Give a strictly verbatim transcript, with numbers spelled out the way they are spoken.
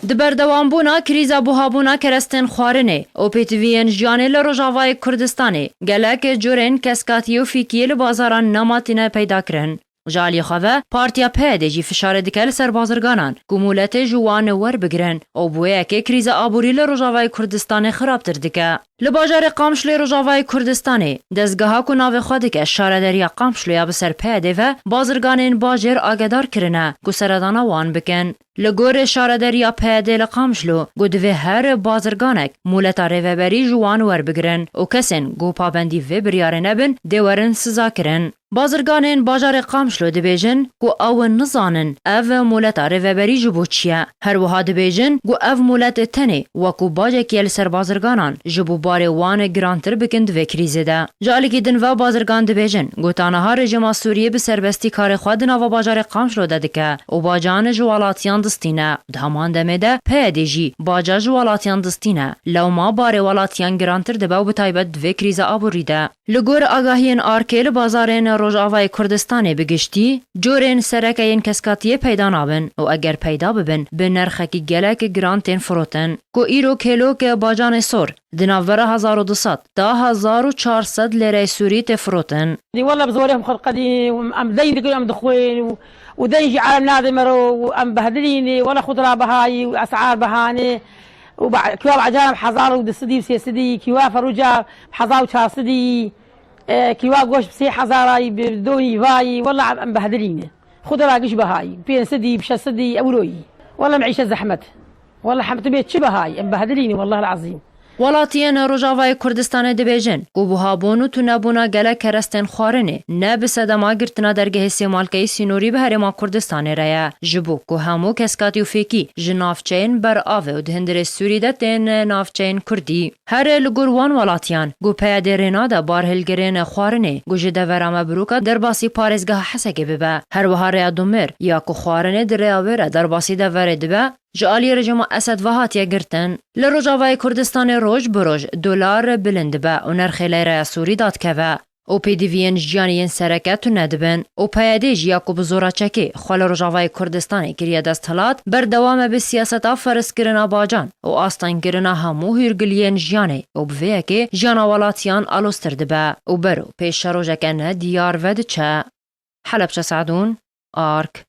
Di berdewambûna krîza buhabûna kerestên xwarinê û pêtiviyên jiyanê li Rojavayê Kurdistanê, gelek curên keskatiyê û fîkiyê li bazaran nema tîne peyda kirin. Ji alî xwe ve, Partiya P Y D jî fişarê dike li ser bazirganan ku mûletê ji wan werbigirin û bi wê yekê krîza aborî li Rojavayê Kurdistanê xirabtir dike. Li bajarê Qamişloyê Rojavayê Kurdistanê, dezgeha ku navê xwe dike Şarederiya Qamişloya bi ser P Y D ve bazirganên bajêr agedar kirine ku seredana wan bikin. Li gorî Şarederiya P Y D li Qamişlo, ku divê her bazirganek mûleta rêveberî ji wan werbigirin û kesên ku pabendî vê biryarê nebin, dê werin sizakirin. Bazirganên bajarê Qamişlo dibêjin ku ew nizanin ev mûleta rêveberî ji bo çi ye. Her wiha dibêjin ku ev mûlet tenê wekû bacekî ye li ser bazirganan ji bo barê wan girantir bikin di vê krîzê de. Ji alîkî din ve bazirgan dibêjin ku ta niha rejîma Sûriyê bi serbestî karê xwe di nava bajarê Qamişlo de dike û bacan ji welatiyan distîne. Di heman demê de P Y D jî baca ji welatiyan distîne. Lewma barê welatiyan girantir dibe û bi taybet di vê krîza aborî de. Li gor agahiyên ARKê li bazarên Rojavayê Kurdistanê bi giştî, corên sereke yên keskatiyê peyda nabin û eger peyda bibin, bi nirxekî gelek giran tên firotin. Ku îro kêlok bacanê sor di navbera hezar û du sed ta hezar û çar sed lêreyê Sûrî tê firotin. Dî wele bi zorê em xwe diqedînê û em deyn dikin em dixwên û, û deyn jî erem nadê me re û em behdilînê. Wele xudra bihayî û esar bihanê û ba-, kiwa bacaran bi hezar û du sedî û sê sedî, kiwa ferûca bi hezar û çar sedî, e, kiwa goşt bi sê hezarayî, bi donî vayî. Wele em, em behdilînê. Xudra giş bihayî, pênc sedî, bi şeş sedî ewroyî. Wele em îşe zehmet. Wele hemtimê çi bihayî, em behdilînê, wele el-ezîm. Welatiyên Rojavayê Kurdistanê dibêjin ku buhabûn û tunebûna gelek kerestên xwarinê ne bi sedema girtina dergehê sêmalkeyî sînorî bi Herêma Kurdistanê re ye, ji bo ku hemû keskatî û fêkî ji navçeyên ber avê û di hundirê Sûrî de tên navçeyên Kurdî. Her li gor wan welatiyan ku P Y D rê nade barhilgirên xwarinê ku ji devera Mebruka derbasî parêzgeha Hesekê bibe. Her wiha rêya Dumêr ya ku xwarinê di rêya wê re derbasî deverê dibe, ji alî rejîma Esed ve hatiye girtin. Li Rojavayê Kurdistanê roj bi roj dolar bilind dibe û nirxê leyreya Sûrî dadikeve û pêdiviyên jiyanê yên sereke tune dibin û P Y D jî ya ku bi zora çekê xwe li Rojavayê Kurdistanê kiriye desthilat, berdewam e bi siyaseta ferizkirina bacan û astengkirina hemû hûrgiliyên jiyanê û bi vê yekê jiyana welatiyan aloztir dibe û bero pêşerojeke ne diyar ve diçe. Helebçe Sadûn, ARK.